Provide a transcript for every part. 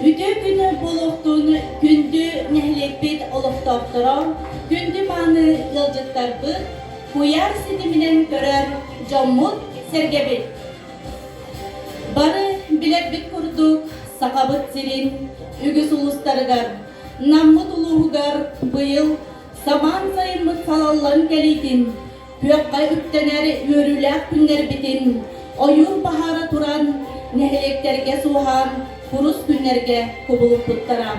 Үтүө күн буолуохтун күндү нэһилиэкпит олохтоохторо, күндү мааны ыалдьыттарбыт, куйаар ситиминэн көрөр дьоммут-сэргэбит! Бары билэрбит курдук, Сахабыт сирин үгүс улуустарыгар, Наммыт улууһугар быйыл самаан сайыммыт салаллан кэлиитин, күөххэ үктэнэр үөрүүлээх күннэрбитин ойуур баһаара туран, нэһилиэктэргэ суоһаан курус күннэргэ кубулуппуттара.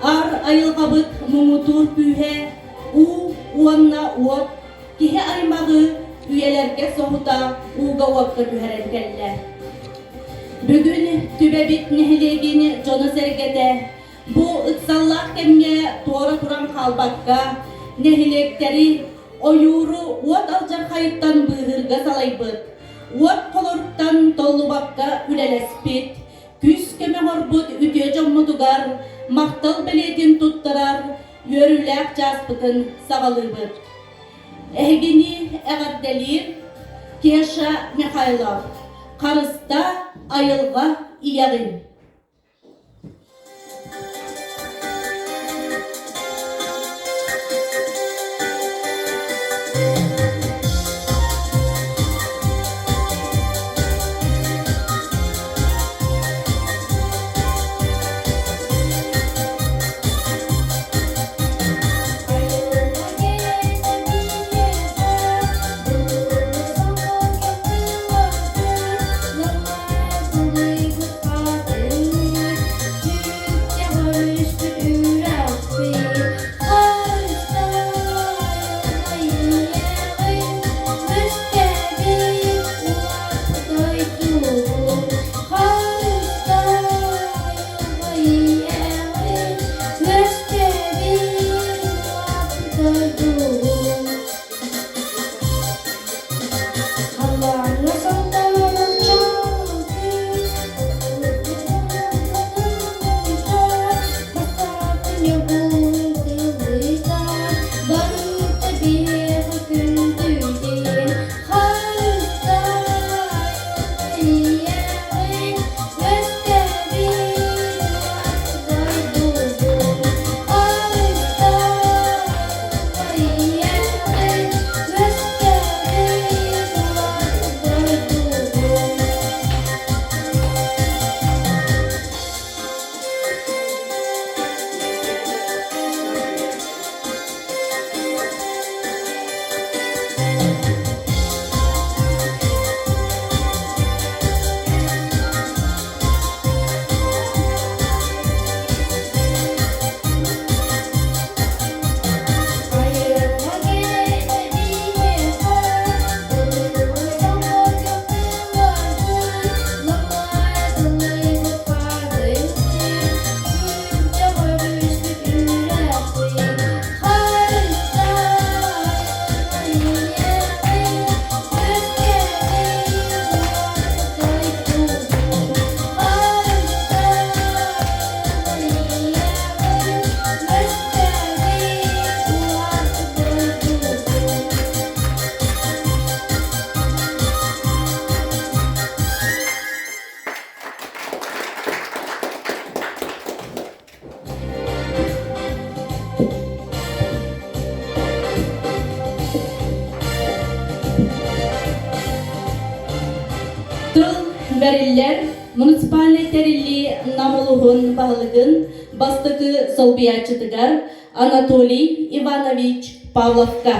Аар айылҕабыт муҥутуур күүһэ уу уонна уот киһи аймаҕы үйэлэргэ соһута ууга-уокка түһэрэн кэллэ. Бүгүн Түбэбит нэһилиэгин дьоно-сэргэтэ бу ыксаллаах кэмҥэ туора туран хаалбакка, нэһилиэктэри, ойууру уот алдьархайыттан быыһыырга салайбыт, уот холоруктан толлубакка үлэлэспит, күүс-көмө оҥорбут үтүө дьоммутугар махтал бэлиэтин туттарар үөрүүлээх чааспытын саҕалыыбыт. Эһигини эҕэрдэлиир Кеша Михайлов, Харыста айылҕа ийэҕин. Халлааҥҥа сандаарар чаҕыл күүс, Бастакы ньургуһун тылыта, барыта биһиэхэ күндүтүн, Харыстаа айылҕа ийэҕин, үөскээбит дойдубун. Харыстаа айылҕа ийэҕин, үөскээбит дойдубун. Айылҕа кэрэтэ биһиэхэ былыргы собо кытылларбыт, лаҥай тылыйбыт хатыҥмыт, күрдьэх өрүспүт үрэхпит, харыстаа айылҕа ийэҕин, үөскээбит уот дойдубут, харыстаа айылҕа ийэҕин, үөскээбит уот дойдубут. Тыл бэриллэр муниципальнай тэриллии Нам улууһун баһылыгын бастакы солбуйааччытыгар Анатолий Иванович Павловка.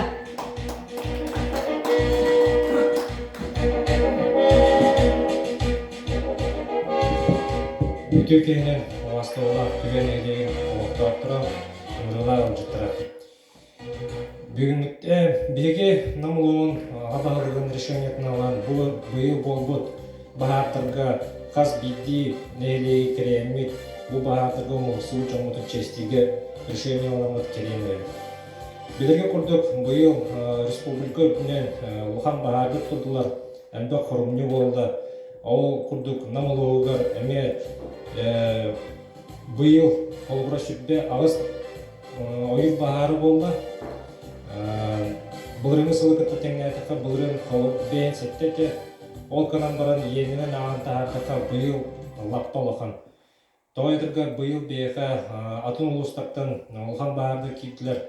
Үтүө киһинэн убаастабыллаах түгэн нэһилиэгин олохтоохторо, ыҥырыылаах ыалдьыттара. Бүгүҥҥүттэ биһиги Нам улууһун аҕа баһылыгын решениетын ылан бу быйыл буолбут баһаартарга хас биирдии нэһилиэги кэрэйэммит бу баһаартарга умулсубут дьоммутун чиэстииргэ решение ыламмыт кэриэм эрэбит. Билэргэ курдук быйыл республика үрдүнэн улахан баһаардар турдулар, элбэх хорумньу буолла. Ол курдук Нам улууһугар эмиэ быйыл холобура 28 ойуур баһаара буолла. Былырыыҥҥы сылы кытта тэҥнээтэххэ, былырыын бэйэн сэттэ этэ. Ол гынан баран иэнинэн ааҕан таһаардахха, быйыл лаппа улахан. Тоҕо диэтэргэ быйыл биһиэхэ атын улуустартан улахан баһаардар киирдилэр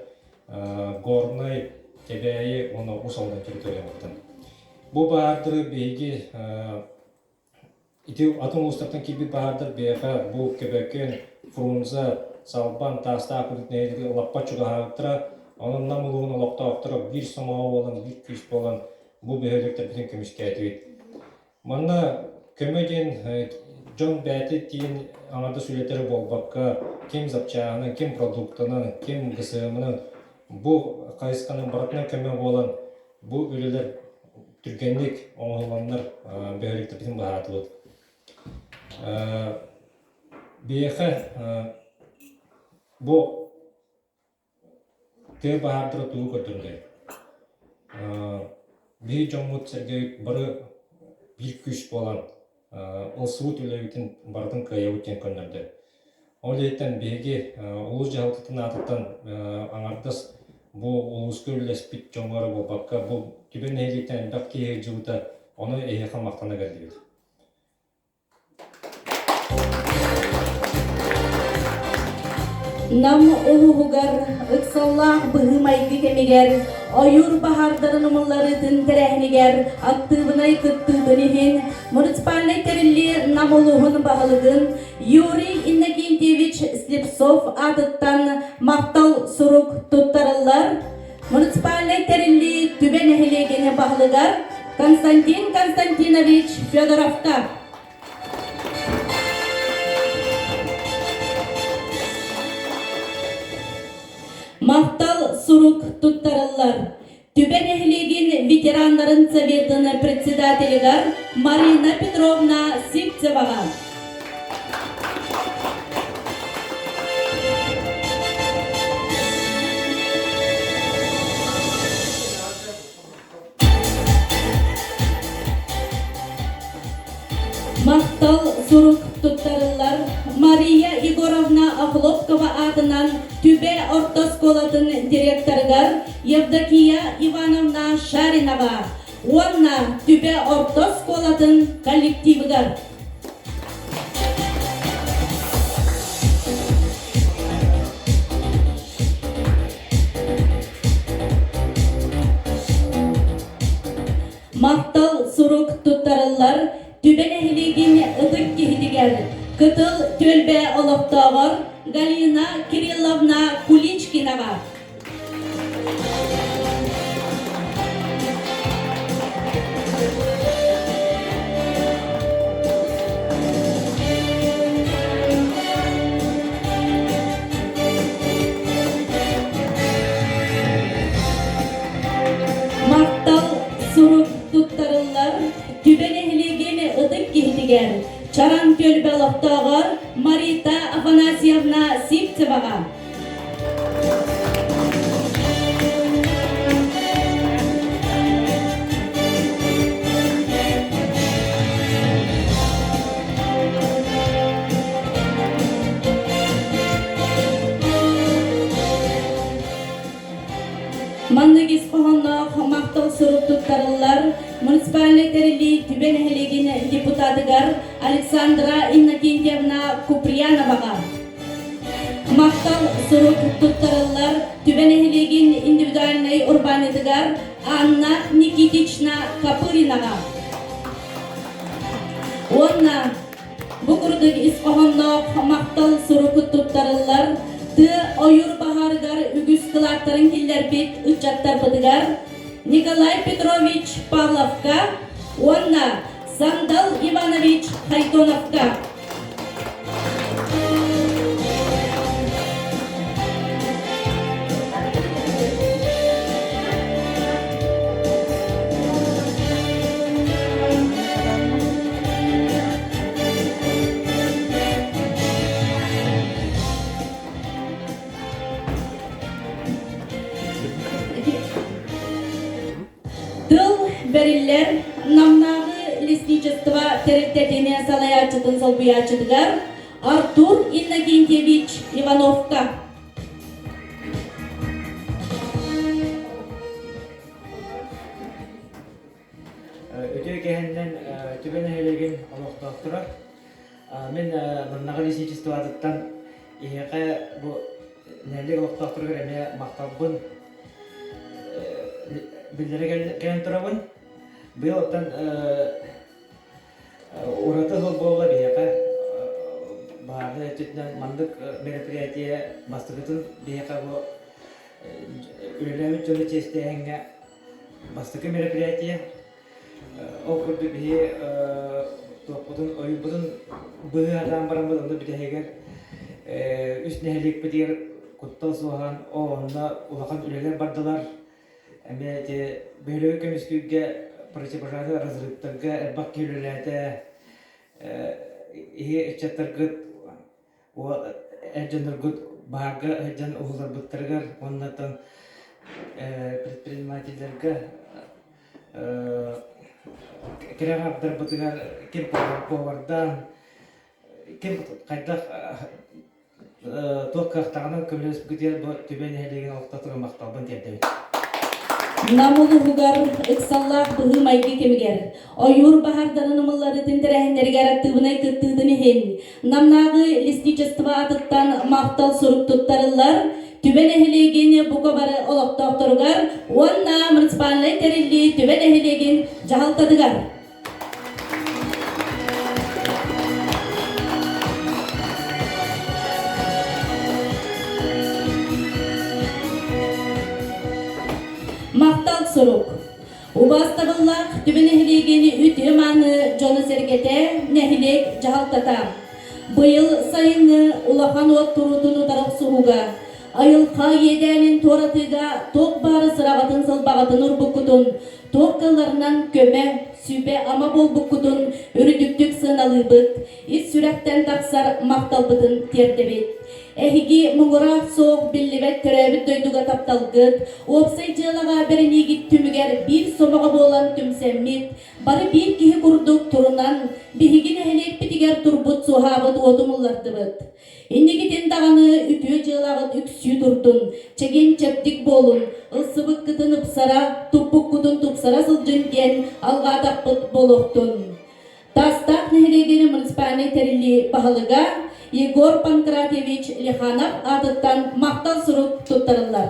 Горнай, Кэбээйи уонна Уус Алдан территорияларыттан. Бу баһаардары биһиги ити атын улуустартан киирбит баһаардар биһиэхэ бу Көбөкөн, Фрунзе, Салбан, Таастаах курдук нэһилиэги лаппа чугаһаабыттара. Онон Нам улууһун олохтоохторо биир сомоҕо буолан, биир күүс буолан бу бөһүөлэктэрбитин көмүскээтибит. Манна көмө диэн дьон бэйэтэ тиийэн аҥардас үлэтэ буолбакка, ким запчааһынан, ким продуктанан, ким ГСМ-нан бу хайысханан барытынан көмө буолан бу үлэлэр түргэнник оҥоһулланнар бөһүөлэктэрбитин быһаатыбыт. Биһиэхэ бу Тыа баһаардара тугу көрдөрдө? Биһи дьоммут-сэргэбит бары биир күүс буолан ылсыбыт үлэбитин барытын кыайабыт диэн көннөрдө. Ол иһиттэн биһиги улуус дьаһалтатын аатыттан аҥардас бу улууска үлэлэспит дьоҥҥо эрэ буолбакка, бу Түбэ нэһилиэгиттэн элбэх киһи сылдьыбыта, ону эһиэхэ махтана кэллибит. Нам улууһугар ыксаллаах быһыы-майгы кэмигэр ойуур баһаардарын умулларыытын тэрээһинигэр актыыбынай кыттыытын иһин муниципальнай тэриллии Нам улууһун баһылыгын Юрий Иннокентьевич Слепцов аатыттан махтал сурук туттарыллар. Муниципальнай тэриллии Түбэ нэһилиэгин баһылыгар Константин Константинович Федоровка. Махтал сурук туттарыллар. Түбэ нэһилиэгин ветераннарын советын председателигэр Марина Петровна Сивцеваҕа. Махтал сурук туттарыллар Мария Егоровна Охлопкова аатынан Түбэ орто оскуолатын директорыгар Евдокия Ивановна Шаринова уонна Түбэ орто оскуолатын коллективыгар. Махтал сурук туттарыллар Түбэ нэһилиэгин ытык киһитигэр Кытыл түөлбэ олохтооҕор Галина Кирилловна Куличкинаҕа. Махтал сурук туттарыллар Түбэ нэһилиэгин ытык киһитигэр Чараҥ түөлбэ олохтооҕор Марита Афанасьевна Сивцеваҕа. Маннык ис хоһоонноох махтал сурук туттарыллар муниципальнай тэриллии Түбэ нэһилиэгин депутатыгар Александра Иннокентьевна Куприяноваҕа. Махтал сурук туттарыллар Түбэ нэһилиэгин индивидуальнай урбаанньытыгар Анна Никитична Копыринаҕа. Уонна бу курдук ис хоһоонноох махтал сурук туттарыллар тыа ойуур баһаарыгар үгүс кылааттарын киллэрбит ыччаттарбытыгар Николай Петрович Павловка уонна Сандал Иванович Хайтоновка. Тыл бэриллэр Намнааҕы лесничество тэрилтэтин салайааччытын солбуйааччытыгар Артур Иннокентьевич Ивановка. Үтүө кэһэннэн Түбэ нэһилиэгин олохтоохторо. Мин Намнаҕа лесничествотыттан эһиэхэ бу нэһилиэк олохтоохторугар эмиэ махталбын биллэрэ кэлэн турабын. Быйыл оттон ураты сыл буолла биһиэхэ баһаарынай өттүтүнэн маннык мероприятие бастакытын биһиэхэ бу үлэлээбит дьону чиэстээһиҥҥэ бастакы мероприятие. Ол курдук биһи туохпутун ойуурбутун быыһаатаан бараммыт онно бүтэһигэр үс нэһилиэкпитигэр куттал суоһаан онно улахан үлэлэр бардылар. Эмиэ ити бөһүөлэги көмүскүүргэ противопожарнай разрывтарга элбэх киһи үлэлээтэ. Иһи ыччаттаргыт эр дьонноргут баһаарга сылдьан уһуларбыттарыгар уонна оттон предпринимателлэргэ кэрэ аҥардарбытыгар ким повардаан ким хайдах туох кыахтааҕынан көмөлөспүтүгэр бу Түбэ нэһилиэгин олохтоохторугар махталбын тиэрдэбин. Нам улууһугар ыксаллаах быһыы-майгы кэмигэр ойуур баһаардарын умулларыытын тэрээһиннэригэр актыыбынай кыттыытын иһин Намнааҕы лесничество аатыттан махтал сурук туттарыллар Түбэ нэһилиэгин бука бары олохтоохторугар уонна муниципальнай тэриллии Түбэ нэһилиэгин дьаһалтатыгар. Махтал сурук. Убаастабыллаах Түбэ нэһилиэгин үтүө-мааны дьоно-сэргэтэ, нэһилиэк дьаһалтата. Быйыл сайыҥҥы улахан уот туруутун утары охсуһууга, айылҕа иэдээнин туоратыыга туох баары сыраҕытын-сылбаҕытын урбуккутун, туох кыалларынан көмө, сүбэ-ама буолбуккутун үрдүктүк сыаналыыбыт, ис сүрэхтэн тахсар махталбытын тиэрдэбит. Эһиги муҥура суох биллибэт төрөөбүт дойдуга тапталгыт, уопсай дьыалаҕа бэриниигит түмүгэр биир сомоҕо буолан түмсэммит, бары биир киһи курдук турунан, биһиги нэһилиэкпитигэр турбут суоһаабыт уоту умуллардыбыт. Инникитин даҕаны үтүө дьыалаҕыт үксүү турдун, чэгиэн-чэбдик буолун, ылсыбыккытын ыпсара, туппуккутун тупсара сылдьын диэн алҕаатахпыт буолуохтун. Таастаах нэһилиэгин муниципальнай тэриллии баһылыга Егор Панкратьевич Лиханов аатыттан махтал сурук туттарыллар.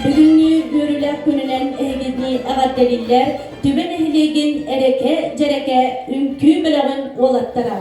Бүгүҥҥү үөрүүлээх күнүнэн эһигини эҕэрдэлииллэр Түбэ нэһилиэгин Эрэкэ-дьэрэкэ үҥкүү бөлөҕүн уолаттара.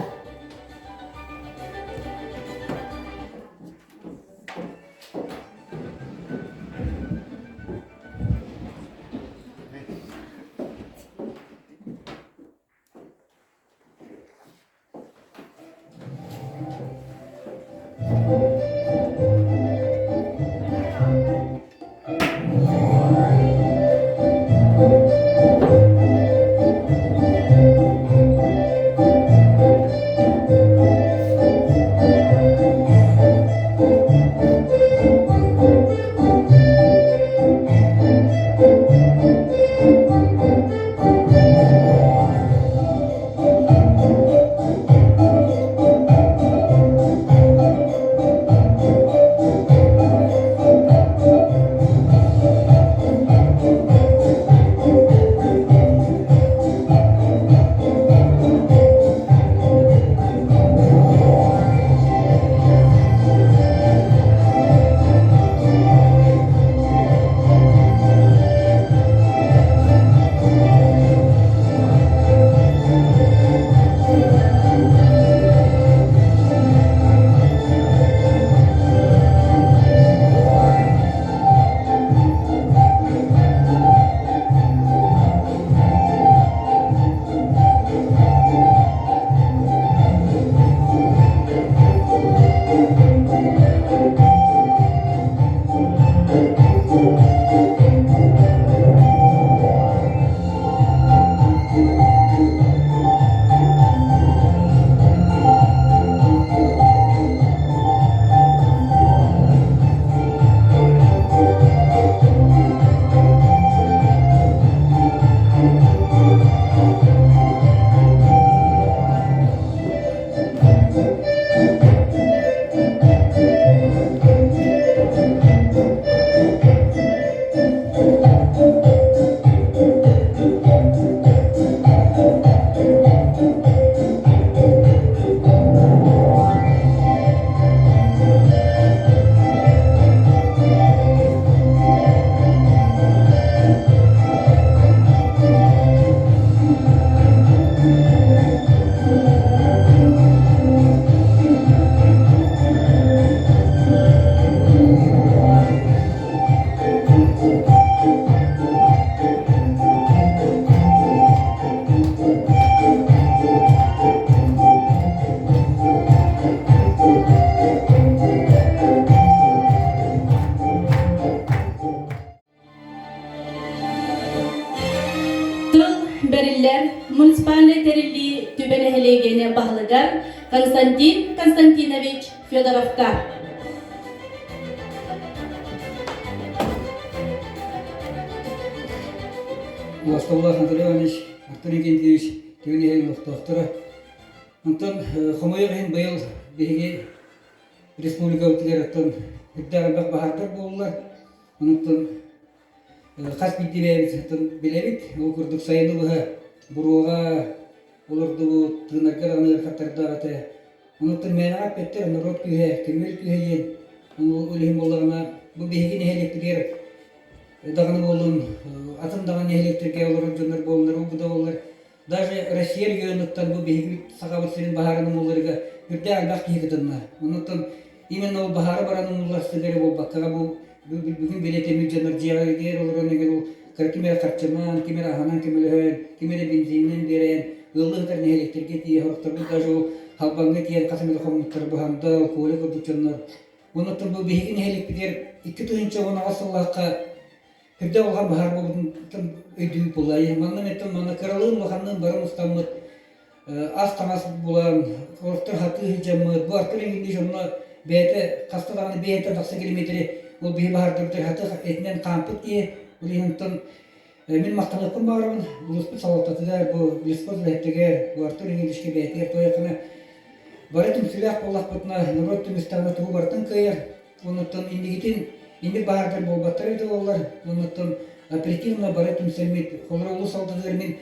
бэриллэр муниципальнай тэриллии Түбэ нэһилиэгин баһылыгар Константин Константинович Федоровка. Убастабыллаах Анатолий Иванович, Артур Иннокентьевич, Түбэ нэһилиэгин олохтоохторо. Онтон хомойуох иһин быйыл биһиги республикабытыгар оттон үрдээх элбэх баһаардар буоллулар. Онтон Хас биирдии бэйэбит билэбит, ол курдук сайыны быһа буруоҕа олордубут, тыынарга даҕаны ыарахаттардаах этэ. Онуттан мээнэҕэ эппэттэр, норуот күүһэ, көмүөл күүһэ диэн. Ол иһин буоллаҕына, бу биһиги нэһилиэкпитигэр даҕаны буоллун, атын даҕаны нэһилиэктэргэ олорор дьоннор буоллуннар, ол да буоллар, даже Россия регионуттан бу биһиги Сахабыт сирин баһаарын умулларыга үрдээх элбэх киһи кытынна. Онуттан именно ол баһаары баран умулларсыга эрэ буолбакка бу бүгүн бэлиэтэммит дьоннор дьиэҕэ олорон эгэр ол кыра ким эрэ харчынан, ким эрэ аһынан көмөлөһөн, ким эрэ бензининэн биэрэн, ыаллыы сытар нэһилиэктэргэ тиийэ сорохторбут даже ол халбаҥҥа тиийэн хас эмэ хоммуттар быһандал, Коля курдук дьоннор. Онуттан бу биһиги нэһилиэкпитигэр 2018 сыллаахха Үрдэ улахан баһаар буолбутун өйдүүр буоллаайы. Манна мэттэн манна кыралыын улаханныын бары мустаммыт ас-таҥас булан, олохтор хатыы сылдьаммыт, бу Артур Ильич онно бэйэтэ хаста даҕаны биэһиттэн тахса километри ол биһи баһаардыбытыгар хаты этинэн хаампыт киһи. Ол иһин мин махтаныахпын баҕарабын улууспут салалтатыгар, бу леспорт үлэһиттэригэр, бу Артур Ильичка бэйэтигэр туойаххына бары түмсүүлээх буоллахпытына, норуот түмүстэҕинэ тугу барытын кыайар. Онуттан иннигитин инник баһаардар буолбаттар эбитэ буоллар, онуттан оперативно бары түмсэммит, холобура улуус салалтатыгар мин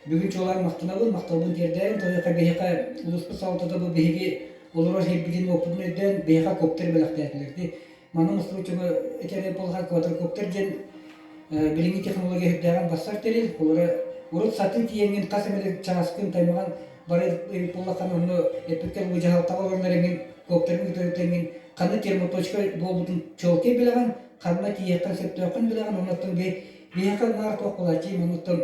бүгүн чуолаан махтанабын, махталбын тиэрдээбин, тоҕо биһиэхэ улууспут салалтата бу биһиги олорор сирбитин-уоппутун өйдөөн биһиэхэ коптер бэлэхтээтилэр. Ди манна мустубут дьоҥҥо этэр буоллаха квадрокоптер диэн билиҥҥи технология үрдээҕин бассар тэрил, холобура урут сатыы тиийэҥҥин хас эмэ чааскын таймаҕан бары эбит буоллаххына онно эппиккэр бу дьаһалтаҕа олорон эрэҥҥин коптерын көтөрүтэҥҥин ханна термоточка буолбутун чуолкай билэҕин, ханна тиийиэххин сөптөөххүн билэҕин, оннуттан биһиэхэ наар туох буолааччы, оннуттан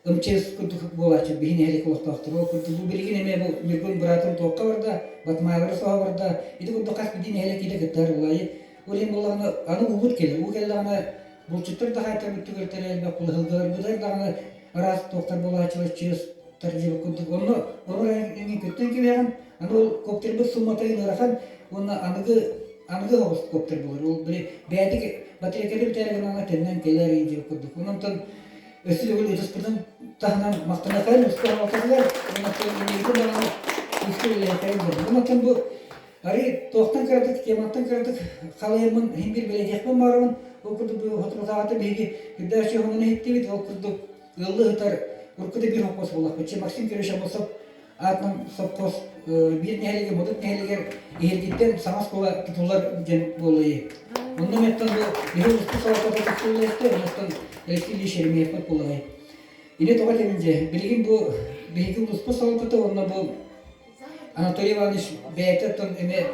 МЧС курдук буолааччы биһи нэһилиэк олохтоохторо. Ол курдук бу билигин эмиэ бу Ньургун быраатым туохха барда, Батмаалары соһо барда, ити курдук хас биирдии нэһилиэк киһитэ кыттар булаайы. Ол иһин буоллаҕына, аны уубут кэлэр. Уу кэллэҕинэ булчуттар да хаайтарбыт түгэртэрэ элбэх, кулаһылгаларбытыгар даҕаны араас туохтар буолааччылар, чыыс тардьыбыт курдук. Онно олор эҥин көттөн кэбиһэҕин, аны ол коптербыт суммата ыарахан уонна аныгы аныгы соҕус коптер буолар. Ол били бэйэтик батарейката бүтээри гынан төннөн кэлэр диэбит курдук. Онон өссө төгүл ытыспытын таһынан махтаныахайын устар алтатыгар, онон иннигитин даҕаны күүскэ үлэлэһэххэйин диэн. Онон бу арыы туохтан кыратык, тематтан кыратык халыйаммын иһин биир бэлиэтиэхпин баарабын. Ол курдук бу соторутааҕыта биһиги үрдээччи уһунан иһиттибит. Ол курдук ыаллыы сытар урукку да биир сопхуос буоллахпыт. Максим Кирович Аммосов аатынан сопхуос биир нэһилиэгэ Модут нэһилиэгэр эһиилгиттэн саҥа оскуола тутуллар диэн буолла. Онно мэттэн бу биһи улууспут салалтата тутуллуохта, оннуттан Алексей Ильич Еремеевпыт буоллаҕай. Ини тоҕо этэмин дьэ, билигин бу биһиги улууспут салалтата уонна бу Анатолий Иванович бэйэтэ оттон эмэ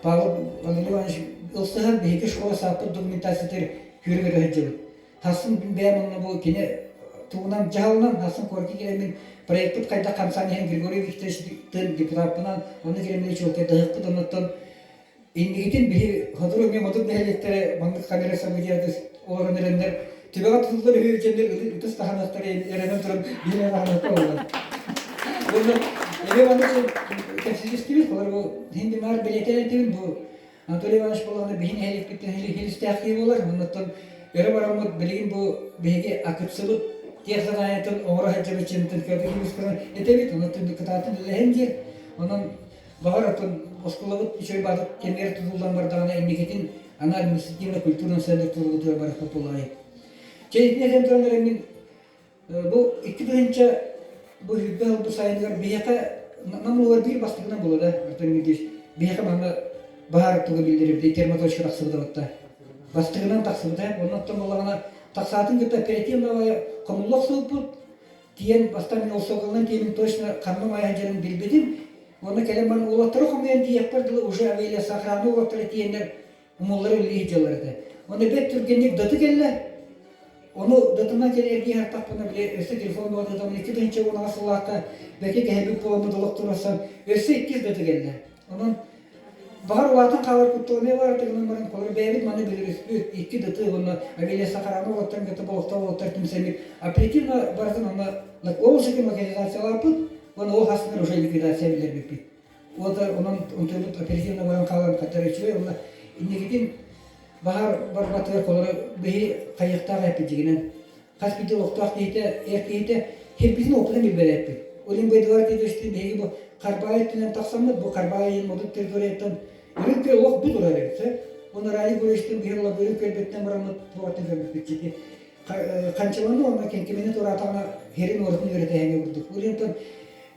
Павел Анатолий Иванович ылсыһан биһиги школа сааппыт документациятыгар күөрэ сылдьабыт. Хассын бэйэм онно бу кини тугунан дьаһалынан хассын куоракка киирэммин проекпыт хайдах хамсаан иһэн Григорий Викторович депутаппынан онно киирэммин чуолкайдаһыахпыт оннуттан иннигитин биһи сотору эмиэ модут нэһилиэктэрэ маннык ханна эрэ событиеты олорон эрэннэр түбэҕэ тутуллар үһү дьэннэр ытыс таһаныахтара эрэнэн туран биһиги таһаныахтар олорор. Уонна эмиэ маннык кэпсэтистибит холор бу хинди наар бэлиэтээн этибин бу Анатолий Иванович буоллаҕына биһи нэһилиэкпиттэн хилистээх киһи буолар. Оннуттан өрө бараммыт билигин бу биһиги акытсыбыт тех заданиетын оҥоро сылдьабыт чемтэн кыратык хилисканан этэбит. Оннуттан кытаатын үлэһэн диир. Онон баҕар оттон оскуолабыт үчүгэй баатык кэмигэр тутуллан бардаҕына инникитин аны административно-культурный центр тутуллуутугар барыахпыт буолаҕай. Чэ итини этэн туран эрэммин Бу 2000 бу сүүрбэ сыл сайыныгар биһиэхэ Нам улууһугар биир бастакынан буолла да Артем Дмитриевич биһиэхэ манна баһаар туга биллэрибитий термоточка тахсыбыта батта. Бастакынан тахсыбыта. Оннуттан буоллаҕына тахсаатын кытта оперативно хомулла охсубуппут. Тиийэн бастаан мин ол соколунан тиийэн точно ханна умайа сылдьарын билбитим. Уонна кэлэн баран уолаттары хомуйан тиийиэхпэр дылы уже авиалесоохрана уолаттара тиийэннэр умуллары үлэлии сылдьаллар этэ. Уонна бэрт түргэнник даты кэллэ. Ону датынан кэлэ эргийэ сартахпына, били өссө телефон буолан 2010 сыллаахха бэкэ кэһэбит буоламмыт олох турасан өссө иккис даты кэллэ. Онон Баҕар улаатан хаалар кутталымыа баар гынан баран холобур бэйэбит маны билириспит икки дыты уонна Авелия Сахарана уолаттарын кытта олохтоох уолаттар түмсэммит оперативно барытын онно ол ситим локализациялааппыт уонна ол хастыгар уже ликвидация биллэрбиппит. Уота онон онтуйбут оперативно баран хаалан хаттар үчүгэй уонна инникитин баһаар барбатыгар холоро биһи хайыахтаах эппит дьигинэн хас биирдии олохтоох киһитэ, эр киһитэ сирбитин уоппутун билбэт эппит. Ол иһин бу Эдуард Ильичтин биһиги бу Харбаайы өттүнэн тахсаммыт, бу Харбаайы модут территорияттан Үрүҥ Күөл олох бу турар эбит. Оны Рай Гуревичтин биһи ола Үрүҥ Күөлбүттэн бараммыт туораттан көрбүппүт сити. Ханчаланы уонна Кэнкимини туораатаҕына херин уоратын үөрэтэһэҥэ курдук. Ол иһин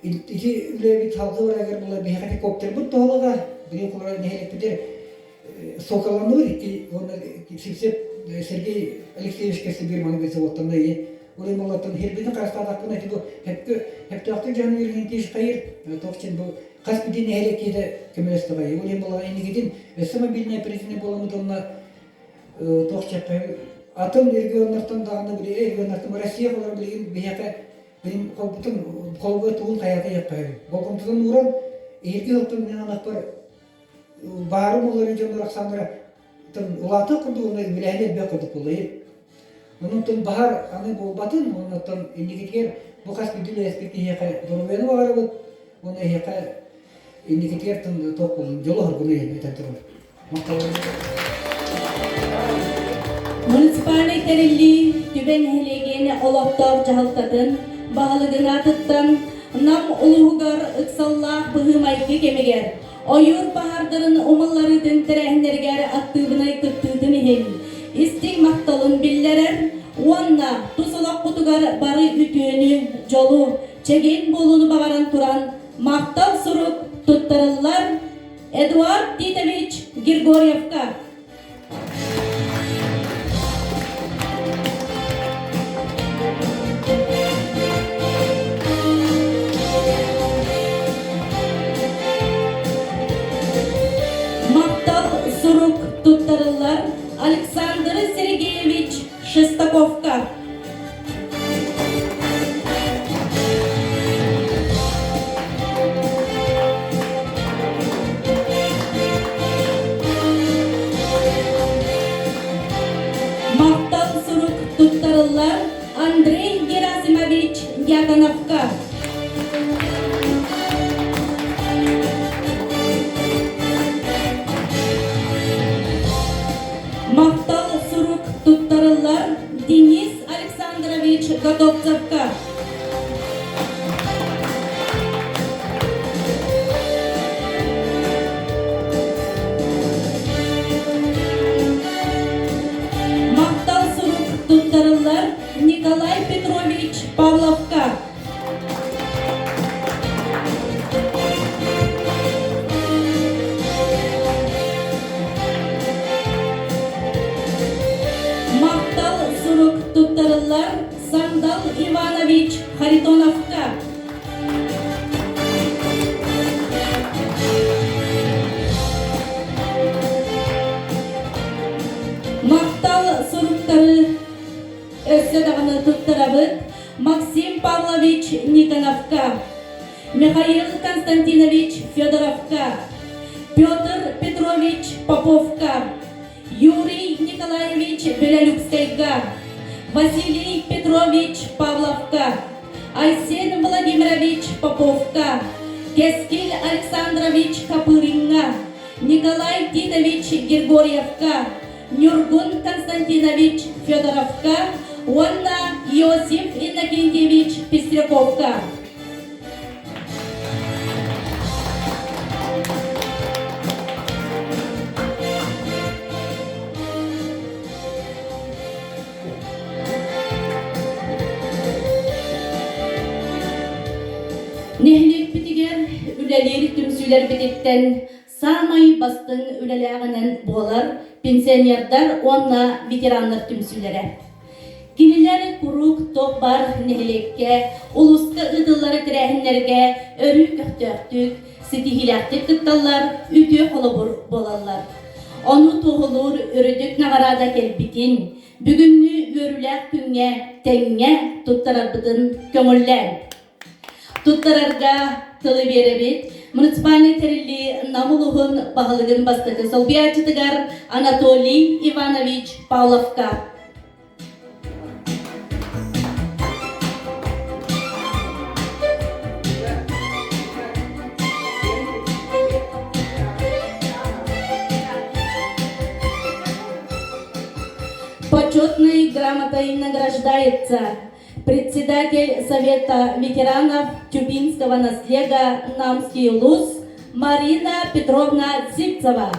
ити үлэбит салгыы барарыгар була биһиэхэ коптербут туһалаҕа, билин холоро нэһилиэкпитигэр Соколанур икки уонна Сивцев Сергей Алексеевич Кэсибир маны заводтан и Улин боллоттон хирбини харыстаатахпына ити бу хептөөхтүк дьаһан үөргин тииш хайыр тоқчин бу хас биирдии нэһилиэк киһитэ көмөлөстөҕөй Улин боллоҕа иннигитин өссө мобильная оперативный буоламмыт онно туох чеппэ атын регионнартан даҕаны били регионнартан Россия холор билигин биһиэхэ билин холбутун холбуя тугун хайата яппай болҕомтотун ууран иһирги сылтан мен анахпар баарым олорор дьоннор ахсааннара улаатыах курдук уонна үбүлээһин элбэх курдук буолла. Онон баһар аны буолбатын, оннуттан инникитигэр бу хас биирдии үлэлэспит киһиэхэ доруобуйаны баҕарабыт уонна эһиэхэ инникитигэр туох буолун дьолу хоргуну этэн турабыт. Махталлар. Муниципальнай тэриллии Түбэ нэһилиэгин олохтоох дьаһалтатын баһылыгын аатыттан Нам улууһугар ыксаллаах быһыы-майгы кэмигэр ойуур баһаардарын умулларыытын тэрээһиннэригэр актыыбынай кыттыытын иһин истиҥ махталын биллэрэр уонна тус олохпутугар бары үтүөнү, дьолу, чэгиэн буолууну баҕаран туран махтал сурук туттарыллар Эдуард Титович Григорьевка. Махтал сурук туттарыллар Александр Сергеевич Шестаковка. Махтал сурук туттарыллар Андрей Герасимович Дьяконовка. Махтал сурук туттарыллар Денис Александрович Готовцевка. Махтал сурук туттарыллар Николай Петрович Павловка. Махтал сурук туттарыллар Сандал Иванович Харитоновка. Махтал суруктары өссө даҕаны туттарабыт Максим Павлович Никоновка, Михаил Константинович Федоровка, Петр Петрович Поповка, Юрий Николаевич Белолюбскайга, Василий Петрович Павловка, Айсен Владимирович Поповка, Кескил Александрович Копыринга, Николай Титович Григорьевка, Нюргун Константинович Федоровка уонна Иосиф Иннокентьевич Пестряковка. Нэһилиэкпитигэр үлэлиир түмсүүлэрбититтэн Саамай бастыҥ үлэлээҕинэн буолар пенсионердар уонна ветераннар түмсүүлэрэ. Кинилэр куруук туох баар нэһилиэккэ, улууска ыытыллар тэрээһиннэргэ өрүү көхтөөхтүк, ситиһиилээхтик кытталлар, үтүө холобур буолаллар. Ону туоһулуур үрдүк наҕараада кэлбитин, бүгүҥҥү үөрүүлээх күҥҥэ тэҥҥэ туттарарбытын көҥүллээн. Туттарарга тылы биэрэбит. Муниципальнай тэриллии Нам улууһун баһылыгын бастакы солбуйааччытыгар Анатолий Иванович Павловка. Почетной грамотой награждается председатель Совета ветеранов Тюбинского наслега Намский Луз Марина Петровна Сивцева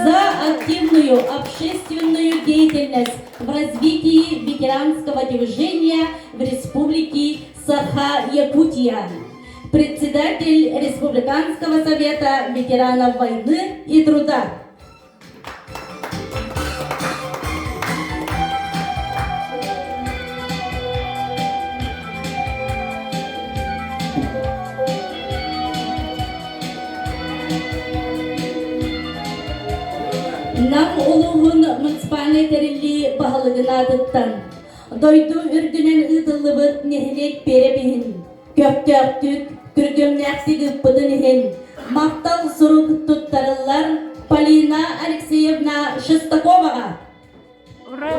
за активную общественную деятельность в развитии ветеранского движения в Республике Саха-Якутия. Председатель Республиканского совета ветеранов войны и труда. Нам улууһун муниципальнай тэриллии баһылыгын аатыттан дойду үрдүнэн ыытыллыбыт нэһилиэк биэрэпиһин көхтөөхтүк, күргүөмнээхтик ыыппытын иһин махтал сурук туттарыллар Полина Алексеевна Шестаковаҕа. Ура!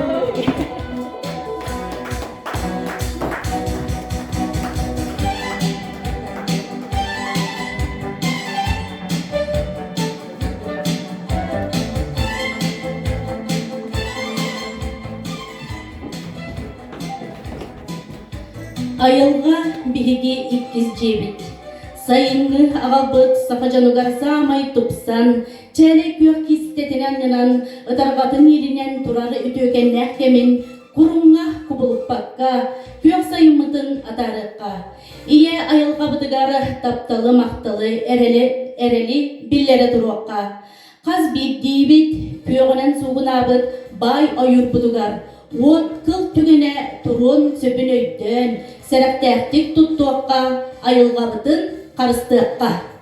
Айылҕа биһиги иккис дьиэбит. Сайыҥҥы аҕалбыт саха дьонугар саамай тупсан, чээлэй күөх киистэтинэн анньынан, ытарҕатын иилинэн турар үтүөкэннээх кэмин куруҥҥа кубулуппакка, күөх сайыммытын атаарыахха. Ийэ айылҕабытыгар тапталы, махталы, эрэли, эрэли биллэрэ туруохха. Хас биирдиибит күөҕүнэн суугунаабыт баай ойуурбутугар уот кыл түгэнэ туруон сөбүн өйдөөн, сэрэхтээхтик туттуохха, айылҕабытын харыстыахха.